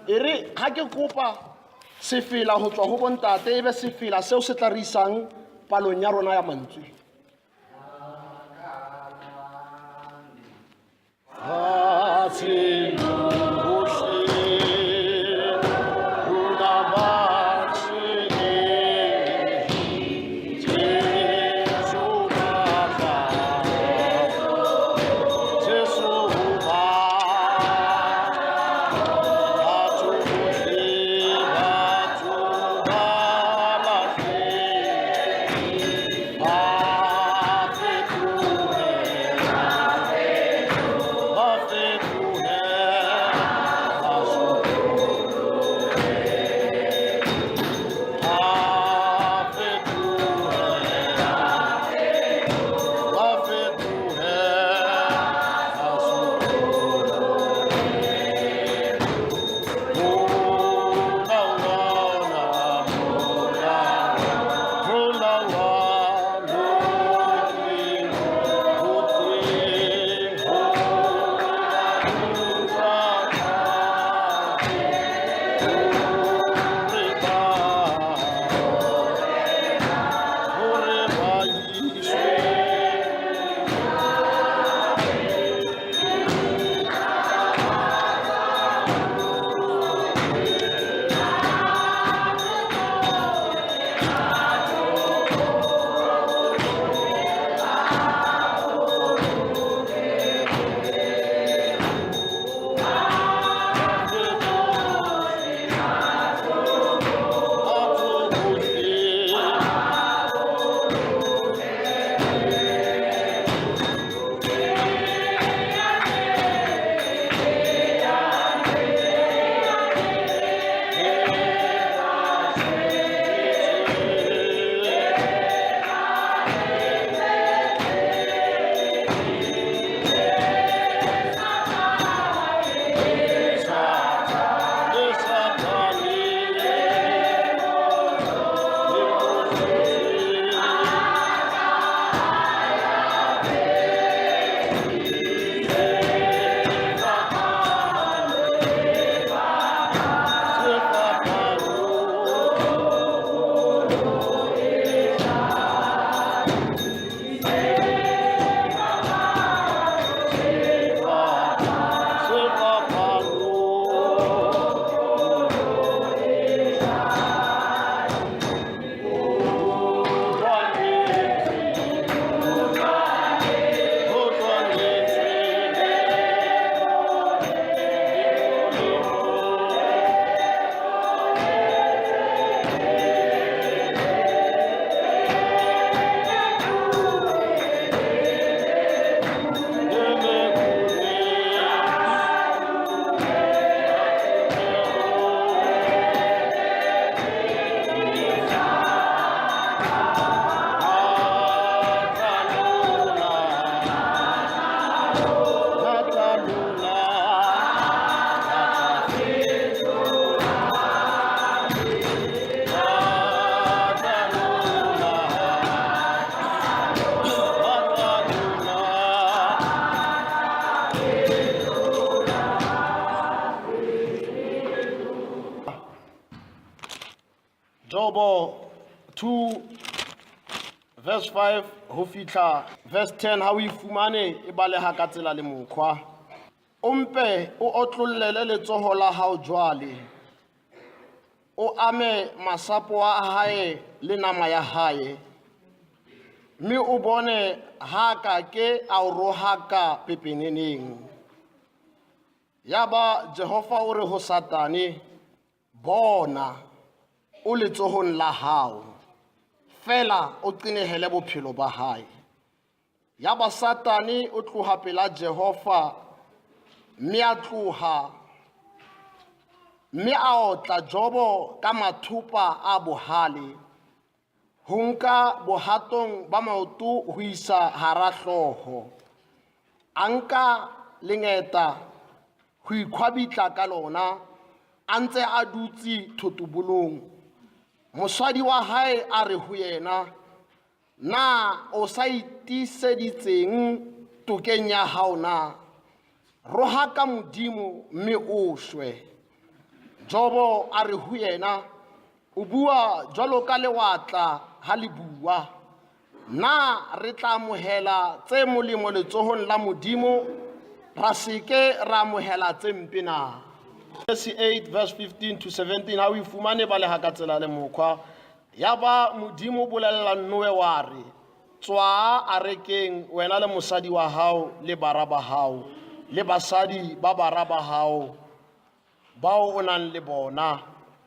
E re ga ke kopa sefela go tswa go bontate e be sefela seo se tla re isang palong ya rona ya mantswe. Fatshe lohle, rona ba tshwenyehe, Jesu batla, Jesu batla, batho bohle, batho ba lahlehile, ba fetohe, ba fetohe. Verse 5 ho fihla verse 10 ha o e fumane e baleha ka tsela le mokgwa. O mpe o otlollele letsoho la hao jwale, o ame masapo a hae le nama ya hae, mme o bone ha ka ke a o rohaka pepeneneng. Yaba Jehova o re ho Satane, bona, o letsohong la hao, fela o qenehele bophelo ba hae. Yaba Satane o tloha pela Jehova, mme a tloha, mme a otla Jobo ka mathopa a bohale, ho nka bohatong ba maoto ho isa hara hlooho. A nka lengeta ho ikhwabitla ka lona, a ntse a dutse thotobolong. Mosadi wa hae a re ho yena, na o sa itiseditseng tokeng ya hao na? Rohaka Modimo mme o shwe. Jobo a re ho yena, o bua jwalo ka lewatla ha le bua. Na re tla amohela tse molemo letsohong la Modimo, ra se ke ra amohela tse mpe na? 8 verse 15 to 17 ha o e fumane baleha ka tsela le mokgwa. Yaba Modimo o bolella Noe wa re, tswa arekeng wena le mosadi wa hao le bara ba hao le basadi ba bara ba hao bao o nang le bona,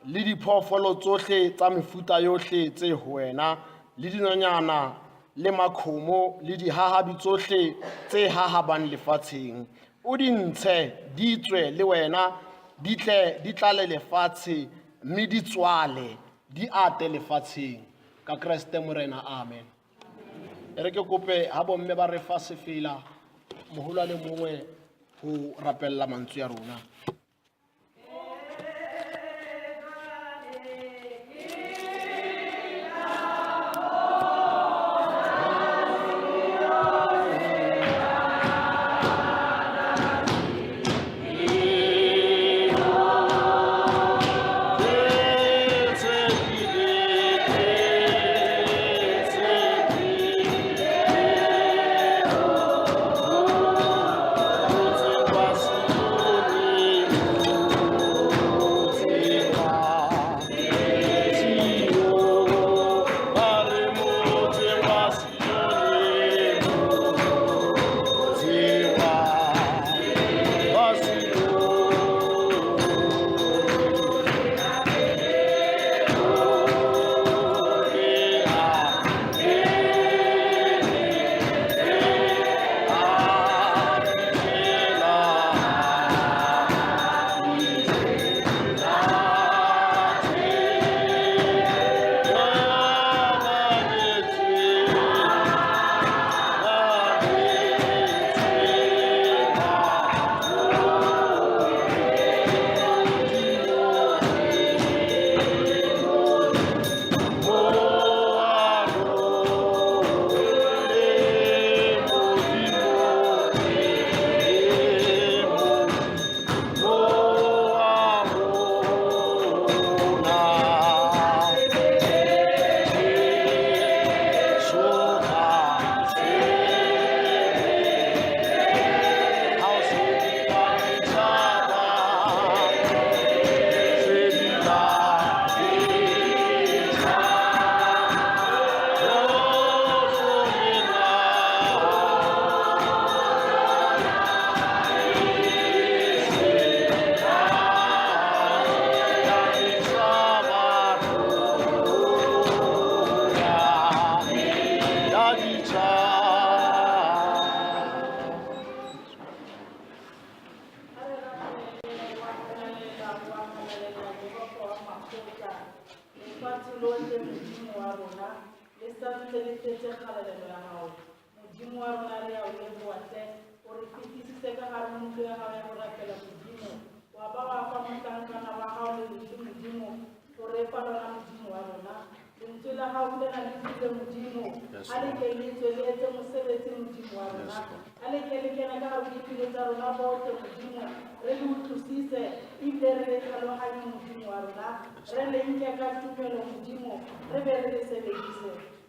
le diphoofolo tsohle tsa mefuta yohle tse ho wena, le dinonyana le makhomo le dihahabi tsohle tse hahabang lefatsheng. O di ntshe di tswe le wena, di tle di tlale lefatshe, mme di tswale, di ate lefatsheng. Ka Kreste Morena, amen. E re ke kope ha bomme ba re fa sefela, moholo a le mongwe ho rapella mantswe ya rona.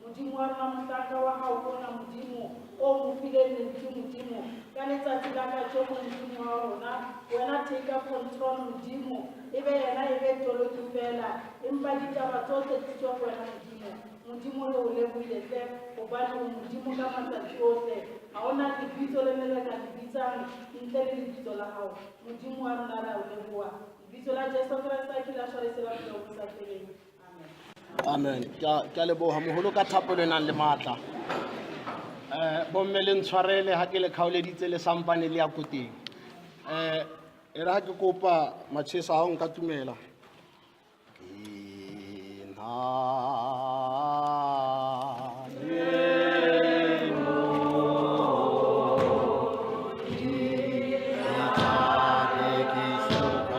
Modimo wa rona, mohlanka wa hao ona, Modimo, o mo fileng lentswe, Modimo, ka letsatsi la kajeno, Modimo wa rona, wena take up control, Modimo, e be yena, e be toloki fela, empa ditaba tsohle di tswa ho wena, Modimo. Modimo, re o lebohile hle, hobane o Modimo ka matsatsi ohle. Ha hona lebitso le le re ka le bitsang ntle le lebitso la hao. Modimo wa rona, re a o leboha. Lebitso la Jesu Kreste a kile a shwa le se ba phela bo sa feleng. Amen. Amen. Ke a leboha moholo ka thapelo e nang le matla. Bomme le ntshwarele ha ke le khaoleditse le sampane le ya ko teng. E re ha ke kopa Matjhesa ha o nka tumela. Ke na le Modimo, ke hloka.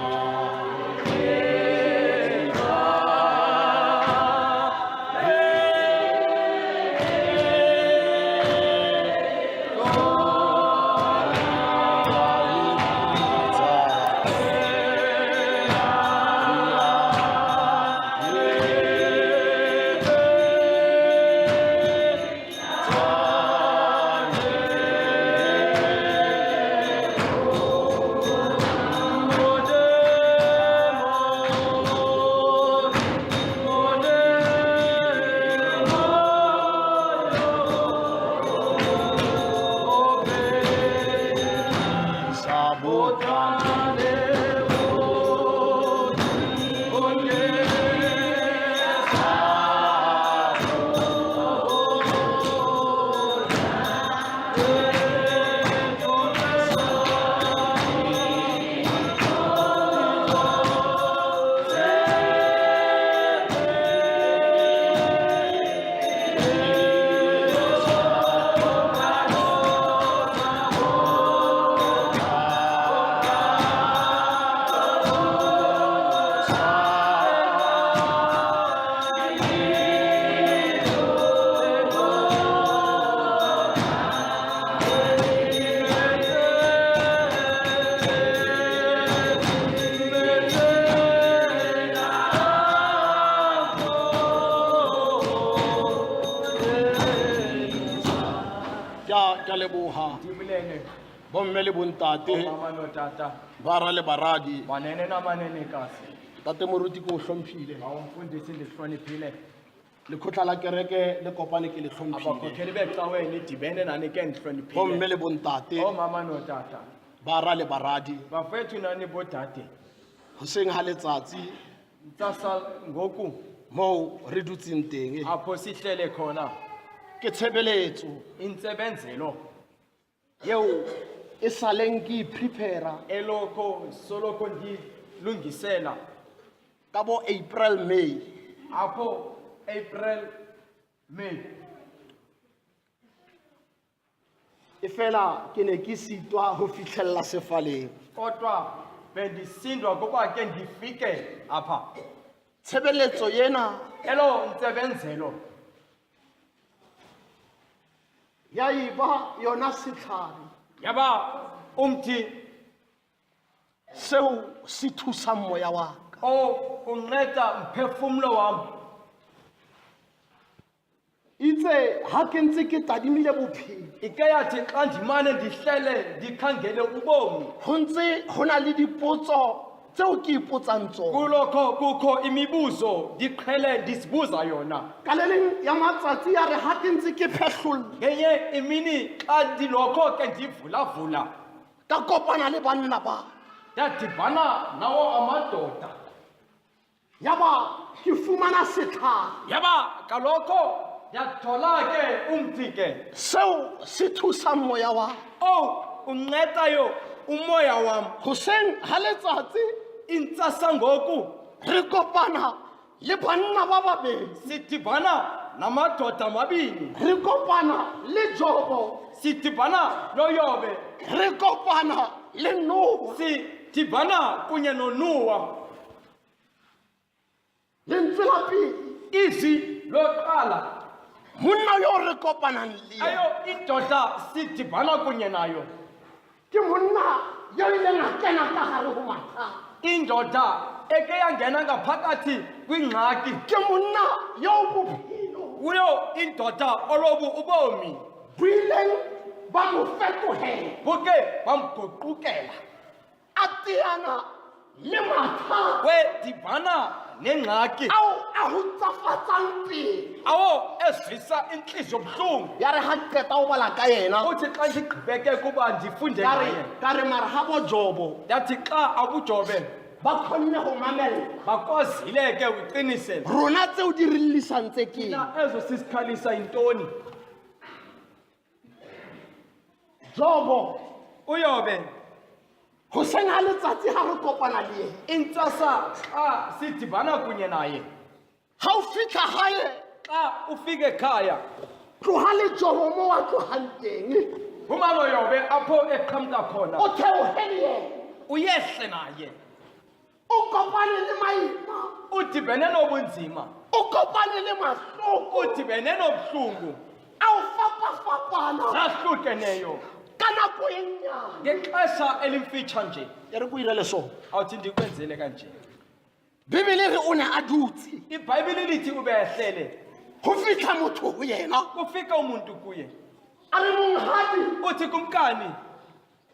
Ke a leboha. Ndibulele. Bomme le bontate, Mama notata, bara le baradi. Manene namanenekazi. Ntate moruti, ke o hlomphile. Awumfundisi, ndihloniphile. Lekgotla la kereke le kopane, ke le hlomphile. Abakhokheli becawe nidibene nani ke, ndihloniphile. Bomme le bontate, Oomama nootata, bara le baradi. Bafethu nani bodade. Hoseng ha letsatsi ntsasa ngoku moo re dutseng teng, apho sihlele khona, ke tshebeletso intsebenzelo eo e saleng ke iprepara elokho soloko ndilungisela ka bo April, May. Apho April, May. E fela ke ne ke sitwa ho fitlhella sefaleng. Kodwa bendisindwa kuba ke ndifike apha. Tshebeletso ena elo ntsebenzelo ya eba yona setlhare yaba umthi seo se thusang moya wa ka. O unceda mphefumlo wam. Itse ha ke ntse ke tadimile bophelo, ike yathi xa ndimane ndihlele ndikhangele ubomi, ho ntse ho na le dipotso tseo ke ipotsang tsona. Kulokho kukho imibuzo ndiqhele ndizibuza yona. Ka le leng ya matsatsi ya re ha ke ntse ke phehlolla, ngenye imini xa ndilokho ke ndivulavula, ka kopana le banna ba, ndadibana nawo amadoda, yaba ke fumana setlhare yaba kalokho ndiyathola ke umthi ke seo se thusang moya wa owu uncedayo umoya wam. Hoseng ha letsatsi intsasa ngoku re kopana le banna ba babedi, sidibana namadoda amabini, re kopana le Jobo, sidibana noYobe, re kopana le Noa. Sidibana kunye noNuwa. Lentswe la pele, izwi lokuqala, monna yo re kopanang le yena, ayo indoda sidibana kunye nayo, ke monna yo ileng a kena ka gare ho mathata, indoda eke yangena ngaphakathi kwingxaki, ke monna yo bophelo Kuyo indoda olobu ubomi Bo ileng ba mo fetohela. Buke bamguqukela. A teana le mathata. Wedibana nengxaki. Ao a hutsafatsang pelo. Awo ezisa intliziyo buhlungu. Ya re ha ke qeta ho bala ka yena. Uthi xa ndigqibeke kuba ndifunde Ka re ngaye. ka re mara ha bo Jobo Ndathi xa abuJobe ba kgonne ho mamella. Bakwazile ke uqinisele. Rona tseo di re llisang tse keng? Thina ezo sisikhalisa yintoni? Jobo uYobe hoseng ha letsatsi ha re kopana le yena. Intsasa xa sidibana kunye naye. Ha o fihla hae, Xa ufika ekhaya, tloha le Jobo mo wa tlohang teng. Phuma noYobe apho eqhamuka khona. O theohe le yena. Uyehle naye. O kopane le maima. Udibene nobunzima. O kopane le mahloko. Udibene nobuhlungu. A o fapafapana. Zahlukeneyo. Ka nako e nnyane. Ngexesha elimfitsha nje. E re ko irele so. Awuthi ndikwenzele kanje. Bibele re o ne a dutse. IBhayibhile lithi ubehlele. Ho fihla motho ho yena. Kufika umuntu kuye. A re monghadi. Uthi kumkani.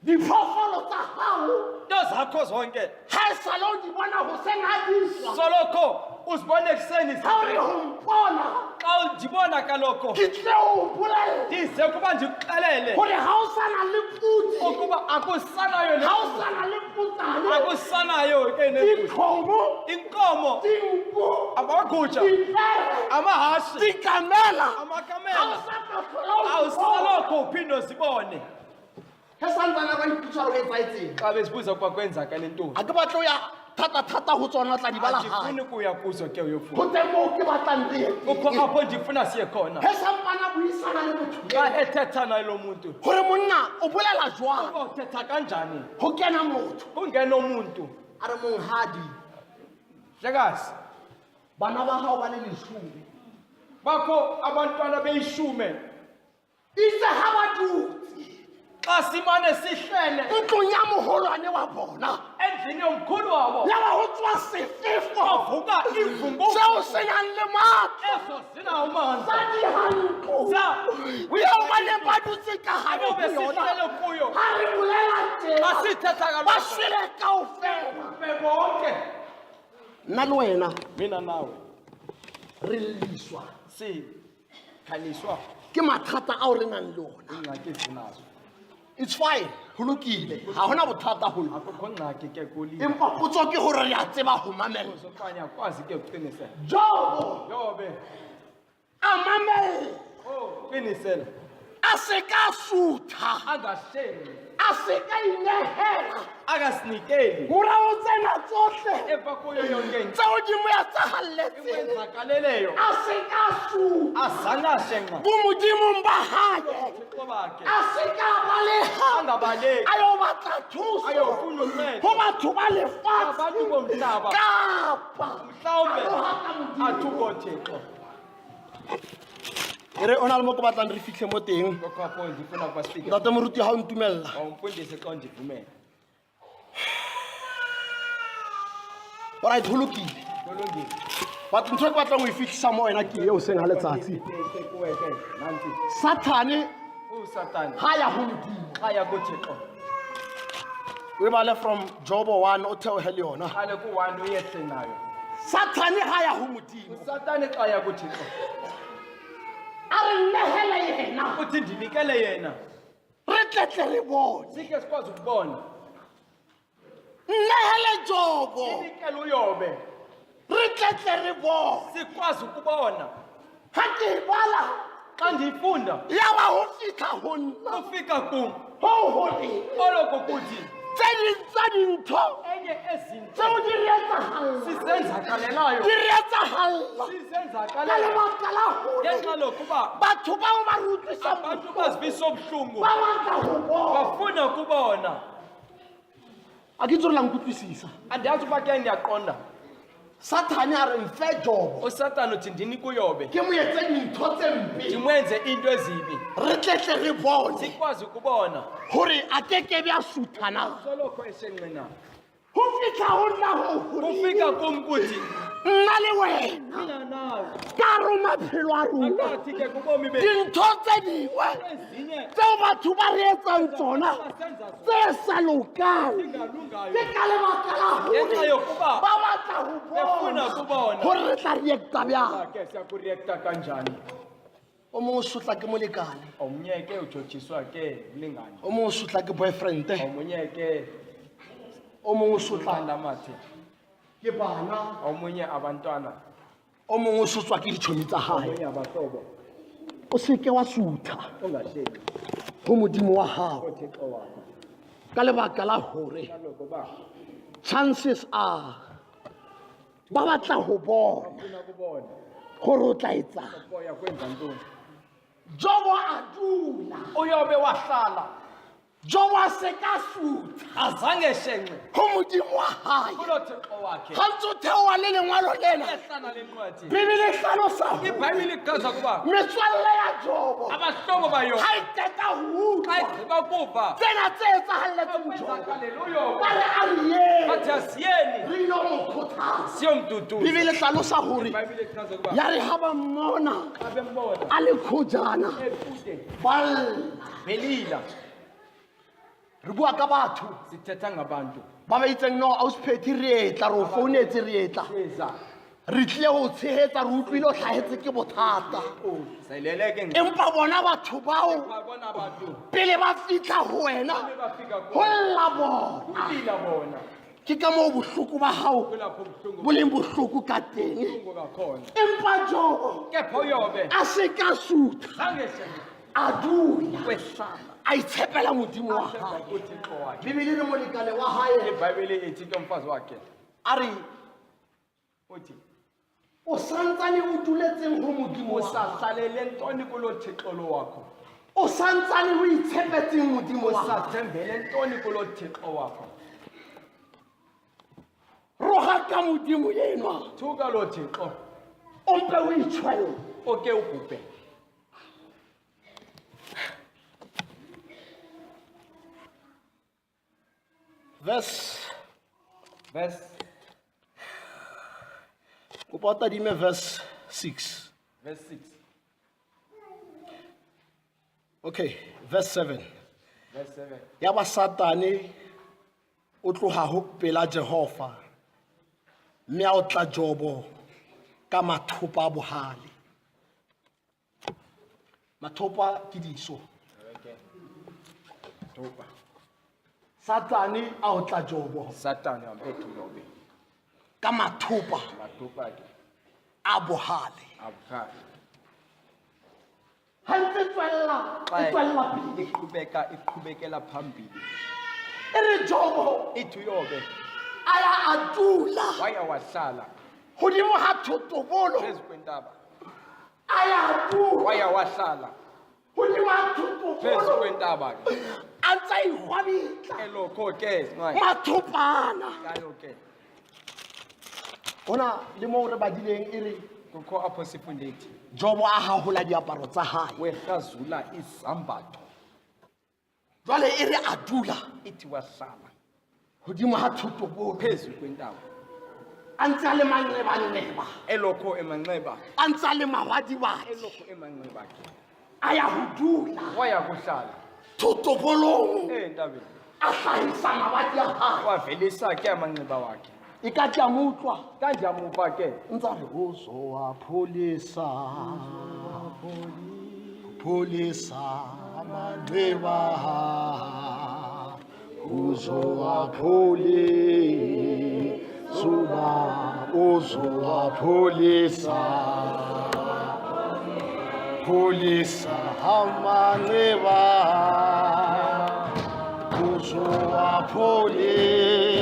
Diphoofolo tsa hao. Into zakho zonke. Ha e sale o di bona hoseng ha di swa. Soloko uzibone ekuseni. Ha o re ho mpona. Xa undibona kaloko. Ke tle ho o bolella. Ndize kuba ndikuxelele. Hore ha o sa na le podi. Ukuba akusanayo ne. Ha o sa na le potsane. Akusanayo ke ne. Dikgomo. Inkomo. Dinku. Amagusha. Dipere. Amahashe. Dikamela. Amakamela. Ha o sa tla hlola o di bona. Awusoloko uphinde uzibone. He santsane ba ipotsa hore ho etsahetseng. Xa bezibuza ukuba kwenzakale ntoni. Ha ke batle ho ya thata-thata ho tsona, o tla di bala hae. Andifuni kuya kuzo ke uyofuna. Ho teng moo ke batlang re ye teng. Kukho apho ndifuna siye khona. He sampana buisana le motho Xa ethetha naye lo muntu. Hore monna o bolela jwang? Uba uthetha kanjani? Ho kena motho. Kungena umuntu. A re monghadi. Mhlekazi. Bana ba hao ba le leshome. Bakho abantwana beyishume. Itse ha ba dutse. Xa simane sihlele. Ntlong ya moholwane wa bona. Endlini yomkhulu wabo. Ya ba ho tswa sefefo. Kwavuka ivumbu. Seo se nang le matla. Eso sinawo amandla. Sa diha ntlo. Sa. Eo ba neng ba dutse ka hare Abo ho yona. besihlele kuyo. Ha re bolela tjena. Xa sithetha kaloku. Ba shwele kaofela. Be bonke. Nna le wena. Mina nawe. Re lliswa. Sikhaliswa. Ke mathata ao re nang le ona. Ingxaki esinazo. It's fine. Ho lokile. Ha hona bothata ho lona. Akukho ngxaki ke kulile. Empa potso ke hore re a tseba ho mamella. Okanye akwazi ke ukuqinisela. Jobo. Jobe. A mamella. Oh, qinisela. A se ka sutha. Angashenxi. A se ka inehela. Akasinikeli. Morao tsena tsohle. Emva kuyo yonke into. Tseo di mo etsahalletseng. Ikwenzakaleleyo. A se ka sutha. Azange ashenxa. Bomodimong ba hae. Thixo bakhe. A se ka baleha. Angabaleki. A yo batla thuso. Ayofuna uncedo. Ho batho ba lefatshe. Abantu bomhlaba. Kapa. Mhlawumbe. A rohaka Modimo. Athuko Thixo. E re o na le mo ke batlang re fihle mo teng. Kukho apho ndifuna ukuba sifike. Ntate moruti ha o ntumella. Awumfundisi xa undivumela. Alright, ho lokile. Kulungile. But ntho e ke batlang ho e fihlisa mo wena ke eo seng ha letsatsi. Sathane uSathane ha ya ho Modimo. xa ya kuThixo. O e bale from Job 1 o theohe le yona. Qale ku-1 uyehle nayo. Sathane ha ya ho Modimo. uSathane xa ya kuThixo. A re nehele yena. Uthi ndinikele yena. Re tletle re bone. Sike sikwazi ukubona. Nehele Jobo. Ndinikele uYobe. Re tletle re bone. Sikwazi ukubona. Ha ke e bala. Xa ndiyifunda. Ya ba ho fihla ho nna. Kufika kum. Ho hore. Oloko kuthi. Tse ding tsa dintho. Enye ezinto. Tseo di re etsahalla. Sisenzakalelayo. Di re etsahalla. Sisenzakalelayo. Ka lebaka la hore. Ngenxa lokuba. Batho bao ba re utlwisang Abantu bohloko. bazivisa ubuhlungu. Ba batla ho bona. Bafuna ukubona. A ke itse hore la nkutlwisisa. Andiyazi uba ke ndiyaqonda. Sathane a re mfe Jobo. uSathane uthi ndinike uYobe. Ke mo etse dintho tse mpe. Ndimwenze into ezibi. Re tletle re bone. Sikwazi ukubona. Hore a keke be a sutha na. Soloko eshenxi na. Ho fihla ho nna ho hore. Kufika kum kuthi. Nna le wena Mina nawe ka re maphelo a rona phakathi ke kubomi bethu dintho tse dingwe ezinye tseo batho ba re etsang tsona abasenza zona tse sa lokang zingalungayo ke ka lebaka la ngenxa gore yokuba ba batla ho befuna bona kubona gore re tla reacta bjang. Ke siyakureacta kanjani. O mongwe o sotla ke molekane, Omnye ke ujotshiswa ke mlingane, o mongwe o sotla ke boyfriend, omunye ke o mongwe o sotla ndamathe, ke bana, omunye abantwana, o mongwe o sotswa ke ditšhomi tsa gae. omunye abahlobo. O seke wa sutha Ungahleli go modimo wa gago koThixo wakho ka lebaka la gore kaloku chances are ba batla go bona bafuna kubona gore o tla etsang. boya kwenza ntoni. Jobo a dula, Uyobe wahlala, Jobo a se ka sutha azange shenxe go modimo wa gae. kulo Thixo wakhe. Ga ntse o theoa le lengwalo lena, Ehla nale ncwadi, Bibele e hlalosa hore ibhayibhile ichaza kuba metswalle ya Jobo abahlobo bayo ha e qeta ho xa utlwa igqiba kuva tsena tse etsahalletseng Jobo, kwenzakale uyobe ba re a re yeng bathi asiyeni re ilo mo kgothatsa. siyomduduza. Bibele e hlalosa hore Ibhayibhile ichaza kuba ya re ha ba mmona xa bembona a le kgojana ekude ba lla. belila. Re bua ka batho Sithetha ngabantu ba ba itseng no ausi re etla, re o founetse re etla, eza re tlile ho tshehetsa, re utlwile o hlahetse ke bothata. sayilele ke Empa bona batho bao bona bantu pele ba fitlha ho wena bafika ho lla bona. kulila bona. Ke ka moo bohloko ba hao Kulapho buhlungu bo leng bohloko ka teng. buhlungu kakhona. Empa Jobo Kepha uyobe a se ka sutha, zange shenxe a dula, kwehlala a itshepela modimo wa athemba hae. kuThixo wakhe. Bibele re molekane wa hae Ibhayibhile ithi ke umfazi wakhe a re uthi o santsane o duletseng ho modimo wa hao? Usahlalele ntoni kulo Thixo lo wakho? O santsane o itshepetseng modimo wa hao? Usathembele ntoni kulo Thixo wakho? Roga ka modimo enwa, Thuka lo Thixo o mpe o itshwelle. oke ubhubhe. Verse Verse kopa o tadime verse 6. Verse 6. Okay, verse 7. Verse 7. Ya ba Satane o tloha ho pela Jehova mme a otla Jobo ka mathopa a bohale. Mathopa ke diso. Okay. Thopa. Satane a otla Jobo Satane wambetha uYobe ka mathopa mathopa ke a bohale. abukhali. Ha ntse tswella, e tswella pele. Iqhubeka iqhubekela phambili. E re Jobo Ithi uYobe a ya a dula waya wahlala hodimo ha thotobolo, phezu kwentaba. a ya a dula Waya wahlala hodimo ha phezu thotobolo, kwentaba ke. a ntse a ihwabitla Elokho ke singayi mathopana. kayo ke. Hona le moo re badileng e re Kukho apho sifunde ithi Jobo a hahola diaparo tsa hae. wehrazula izambatho. Jwale e re a dula Ithi wahlala hodimo ha thotobolo, phezu kwentaba. a ntse a le manqebanqeba, Elokho emanxeba, a ntse a le mabadibadi, elokho emanxeba ke. a ya ho dula Waya kuhlala thotobolong, entabeni. a hlahisa mabadi a hae. Wavelisa ke amanxeba wakhe. E ka ke a mo utlwa Kanjamuva ke ntse a re uzowapholisa, pholisa manxeba, uzowapholisa, uba uzowapholisa, pholisa amanxeba,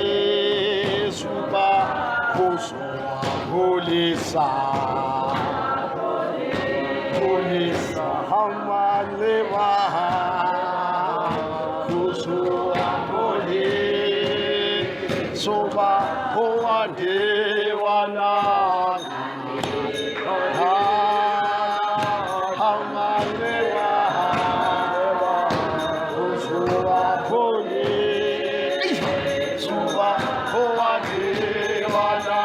uzowapholisa, uba uzowapholisa, pholisa amanxeba, uzowapholisa, uba owandewana amanxeba, uzowapholisa, uba owandewana.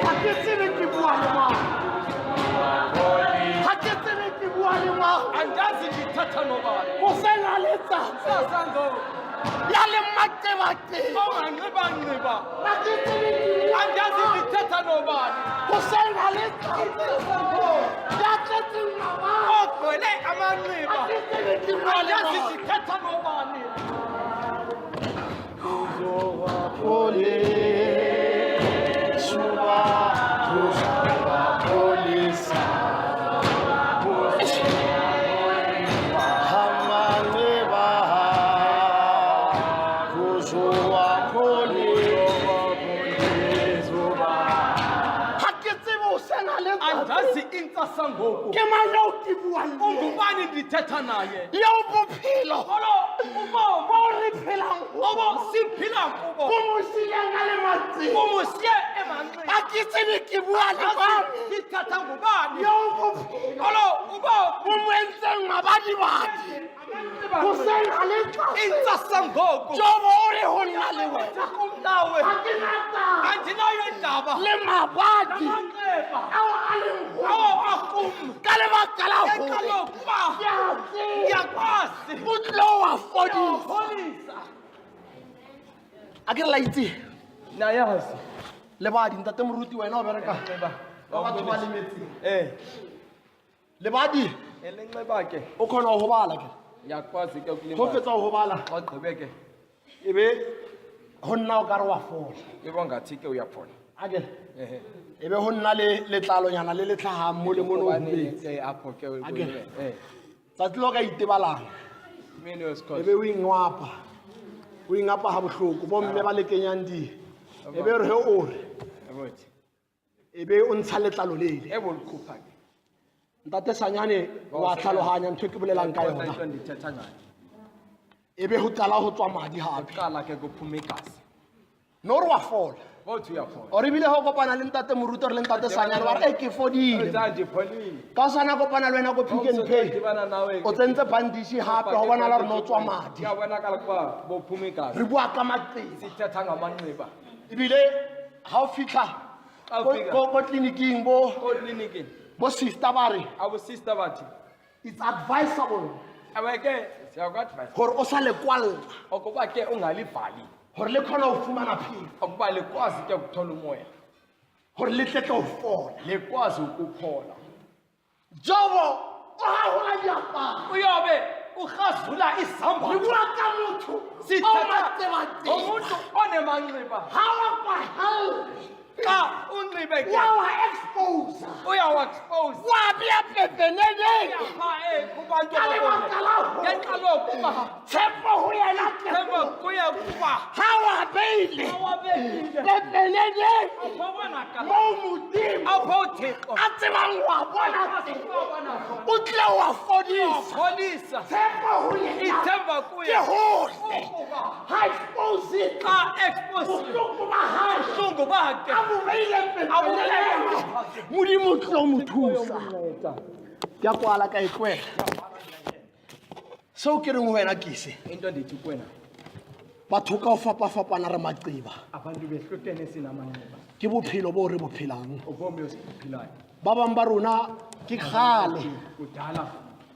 Ha ke tsebe ke bua le mang. Ha ke tsebe ke bua le mang. Andazi ndithetha nobani. Hoseng ha letsatsi Kusasa ngoku ya le maqebaqeba. onganxibanxiba. Ha ke tsebe ke bua le Andazi mang. ndithetha nobani. Hoseng ha letsatsi ya tletseng mabala. Ogcwele amanxiba. Ha ke tsebe ke bua le Andazi mang. ndithetha nobani. Ha ke tsebe hoseng ha letsatsi. Andazi intsasa ngoku. Ke mang eo ke buang le yena? Ungubani ndithetha naye? Eo bophelo Olo ubomi bo re phelang ho obo bona siphila kubo bo mo siileng a le matseng. bumusiye emanxeba. Ha ke tsebe ke bua le mang. Andazi ndithetha ngubani. Eo bophelo Olo ubomi bo mo entseng mabadibadi. Hoseng ha letsatsi. intsasa ngoku. Jobo o re ho nna le wena. Kum nawe Ha ke na taba andinayo indaba le mabadi namanxeba ao a leng ho awo akum ka lebaka la ngenxa hore yokuba ke a tseba ndiyakwazi o tlo wa fodisa. pholisa. A ke re la itse Nayazi lebadi ntate moruti wena o bereka nxeba ka batho ba lemetseng. eh Lebadi elinxeba ke o kgona ho bala ke. ndiyakwazi ke Ho ukulimala fetsa ho bala xa ugqibe ke ebe ho nna o ka re wa fola. iba ngathi ke uyaphola. A ke Ehe. ebe ho nna le letlalonyana le le tlhahang mo le mono o Hobane hobetse. apho ke Akere. eh Tsatsi le o ka itebalang mini wesikhosi ebe o ingwapa. O ingapa ha bohloko bo mme ba le kenyang di. Ebe re he o re abuthi ebe o ntsha letlalo lele. ebolikhupha ke Ntate Sanyane wa tlhalohanya ntho e ke bolelang ka Kodwa yona. into ndithetha ngayo Ebe ho qala ho tswa madi hape. uqala ke kuphuma igazi No re wa fola. bothi uyaphola. Or ebile ha o kopana le ntate moruti or le ntate Sanyane ba re e ke fodile. Uthi andipholile. Ka o sana kopana le wena ko Pick n Pay. Dibana nawe O tsentse bandage hape ho bonala hore no tswa madi. Kuyabonakala ukuba bophuma igazi. Re bua ka maqeba. Sithetha ngamanxeba. Ebile ha o fitlha Xa ko ufika. ko tleliniking bo Kooklinikin bo sister ba re abosista bathi it's advisable ewe ke siyaku-advise hore o sa le kwalla ukuba ke ungalivali hore le kgone ho fumana phefo ukuba likwazi ke ukuthola umoya hore le tle tle ho fola. likwazi ukuphola. Jobo o hahola diaparo. Uyobe urhazula Re izambatho. bua ka motho o Sithetha matsebatseba. ngomuntu onemanxeba. Ha wa kwahella Xa unxibe ke wa wa expose uyawa-expose wa bea pepeneneng uyapha kubantu Ka lebaka la hore- ngenxa lokuba tshepo ho yena ke themba kuye kuba ha wa beile awabekile pepeneneng apho bonakala moo Modimo apho uThixo a tsebang wa bona teng o tle wa fodisa. pholisa Tshepo ho yena ithemba ke kuye hore ukuba ha expose xa expose bohloko ba hae buhlungu bakhe a bo beile pepeneneng Modimo o tlo mo thusa. Ke a kwala ka e tlohela. Seo ke reng ho wena ke se into ndithi kuwena batho ka ho fapafapana re maqeba abantu behlukene sinamanxeba ke bophelo bo re bo phelang. ubomi esibuphilayo Ba bang ba rona ke kgale kudala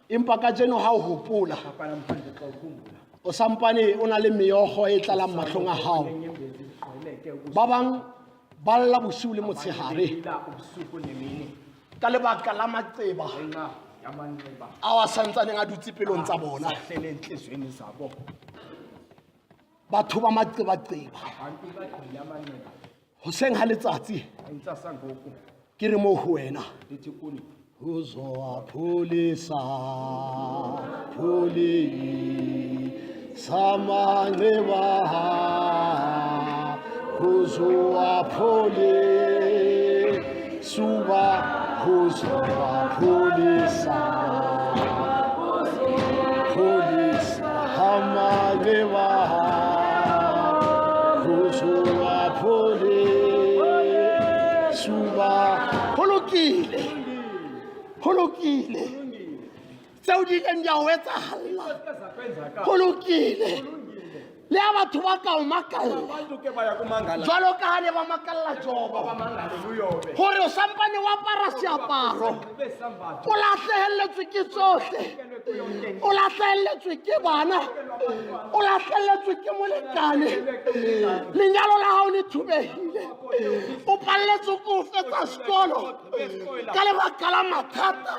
empa kajeno ha o hopola papa namhlanje xa ukhumbula o sampane o na le meokgo e tlalang mahlong a hao. nenyembezi zigqweleke Ba bang ba lla bosiu le motshehare ukusila ubusuku nemini ka lebaka la maqeba ngenxa yamanxeba ao a santsaneng a dutse pelong tsa bona. ahlele entliziyweni zabo. Batho ba maqebaqeba Abantu bagcwele amanxeba hoseng ha letsatsi intsasa ngoku ke re moo ho wena ndithi kuni Uzowa pholisa pholisa manxeba uzowa pholisa uzowa pholisa pholisa amanxeba uzowa pholisa ho lokile ho lokile tseo di ileng di a o etsahalla ho lokile. Le ha batho ba ka o makalla Abantu ke baya kumangala. jwalo ka ha ne ba makalla Jobo Bamangale kuyobe. gore o sampane o apara seaparo, Ube sambatho. o latlhegeletswe ke tsohle, o latlhegeletswe ke bana, o latlhegeletswe ke molekane, lenyalo la gago le thubegile, o paleletswe ke go fetsa sekolo ka lebaka la mathata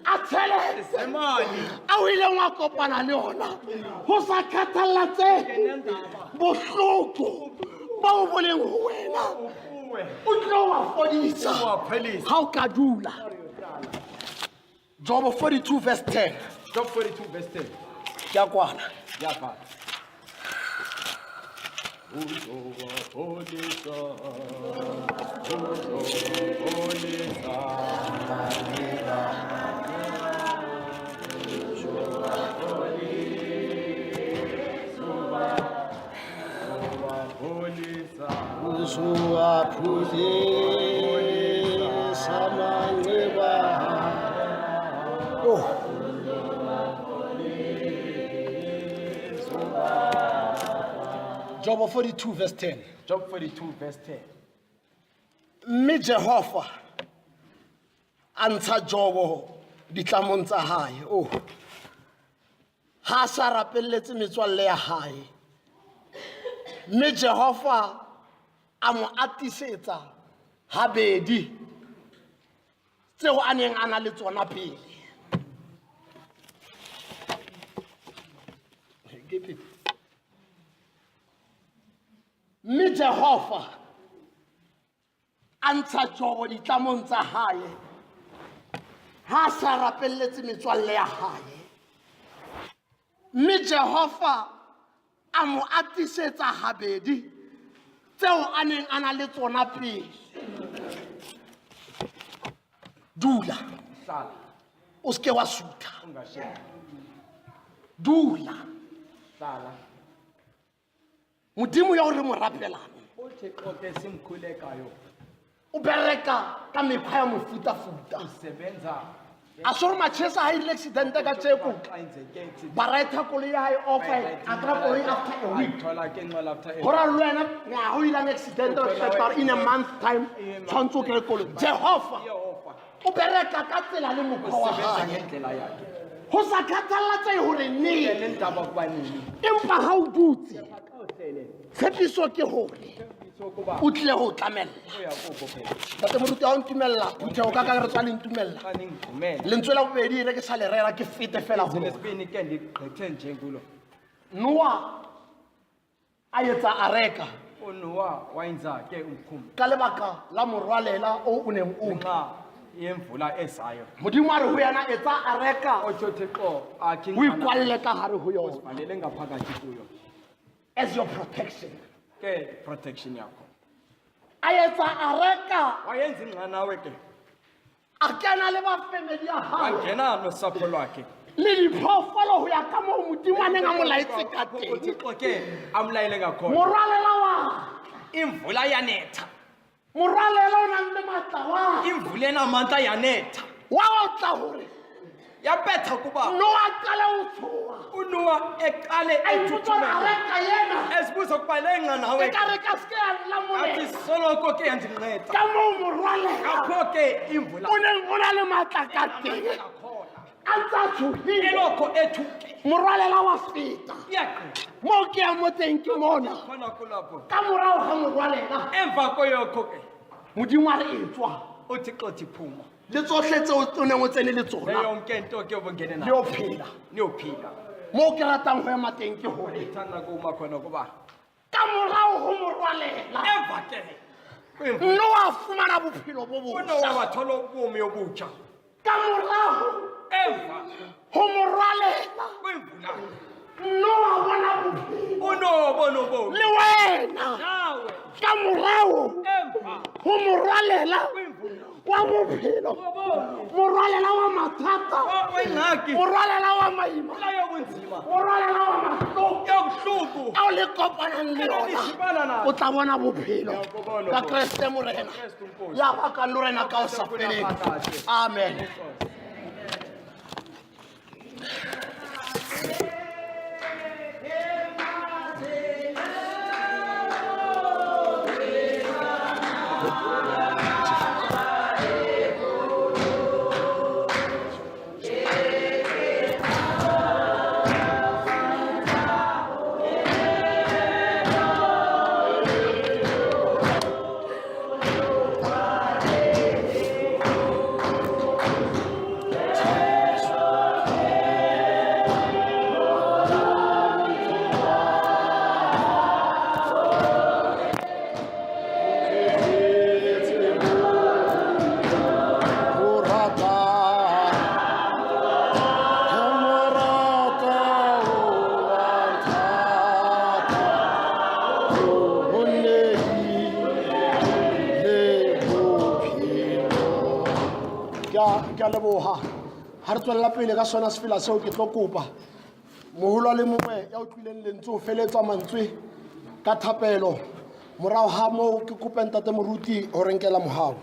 a tšhelete Zemali. a o ileng wa kopana le ona, go sa kgathalatse bohloko bo bo leng ho wena, Uwe. o tlo wa fodisa Uwaphelisa. ha o ka dula. Jobo 42 verse 10. Job 42 verse 10. Ke a kwana. Yavala. Uzowapholisa. Uzowapholisa. Uzowapholisa. Uzowaphulisa manxeba. Oh. Jobo 42 verse 10. Job 42 verse 10. Mme Jehova a ntsha Jobo ditlamong tsa hae. Oh. Ha a sa rapelletse metswalle ya hae. Mme Jehova a mo atisetsa habedi tseo a neng a na le tsona pele. Ke pele. Mme Jehova a ntsha Jobo ditlamong tsa hae ha a sa rapelletse metswalle ya hae. Mme Jehova a mo atisetsa habedi tseo a neng a na le tsona pele. Dula, Hlala. o seke wa sutha. Ungashiyi. Dula. Hlala. Modimo ya o re mo rapelang uThixo ke simkhulekayo o bereka ka mekgwa ya mofutafuta. Usebenza A se gore Machesa ha irile accident ka tjeko, xa yenzeke accident. Ba write koloi ya hae off, a kry-a koloi after a week. Ayithola ke nqola after a Go ra le wena ga o ilang accident, o expecta gore in a month time tshwanetse o kry-e koloi. Jehova Yehova o bereka ka tsela le mokgwa wa usebenza hae ngendlela yakhe. Go sa kgathalatsehe gore neng, Nendaba kuba nini. Empa ha o dutse, Xa uhlele, tshepiso ke gore sokuba o tlile go tlamella. Uya kubophela. Tate moruti, ga o ntumella, phuthego ka ka re tswa le ntumella. Xa ningivumela. Lentswe la bobedi re ke sa le rera, ke fete fela go lona. Lesibini ke ndigqithe nje kulo. Noa a etsa areka uNowa wayenza ke umkhumbi ka lebaka la morwalela o o neng o tla. Ngenxa yemvula ezayo. Modimo a re ho yena, etsa areka, Otsho Thixo akhe o ikwalle ka hare ho yona uzivalele ngaphakathi kuyo as your protection. Ke protection yakho. A etsa areka, Wayenza inqanawe ke, a kena le ba family ya hae wangena nosapho lwakhe le diphoofolo ho ya ka moo Modimo a neng a mo laetse ka teng. uThixo ke amlayele ngakhona. Morwalela wa Imvula yanetha. Morwalela o nang le matla wa Imvula enamandla yanetha. Wa otla hore Yabetha kuba Noa qale ho tshoha, uNowa eqale a ipotsa hore ethuthumela, areka ena ezibuza ukuba le nqanawe e ka re ka se ke ya athi nlamolela soloko ke yandinceda. Ka moo morwalela Apho ke imvula o neng o na le matla ka teng, ngakhona, a ntse a tshohile, elokho ethuke, morwalela wa feta. Iyagqitha. Moo ke yang mo teng ke mona. Khona kulapho. Ka morao ga morwalela, Emva koyokho ke, Modimo a re etswa uThixo thi phuma le tsotlhe tseo o neng o tsene le tsona, yonke into ke obungene le nayo o phela. Niyophila. Moo ke ratang go ema teng ke gore Ndithanda kuma khona kuba ka morao go morwalela, emva ke kwimvula, Noa fumana bophelo bo uNowa botjha. wathola ubomi obutsha. Ka morago Emva go morwalela, kwimvula, Noa bona bophelo. uNowa bona ubomi. Le wena, Nawe, ka morao emva go morwalela kwimvula, wa bophelo, morwalela wa mathata, wengxaki, morwalela wa maima, yobunzima, morwalela wa mahloko yobuhlungu ao le kopanang le yona, enidibana nayo, o tla bona bophelo ka Kreste Morena Kristu Nkosi. ya bakang le rena ka o sa feleng. Amen. Amen. Ke a leboha. Ha re tswella pele ka sona sefela seo, ke tlo kopa moholo a le mongwe ya utlwileng lentswe ho feletswa mantswe ka thapelo. Morao ha moo ke kope ntate moruti ho re nkela mohau.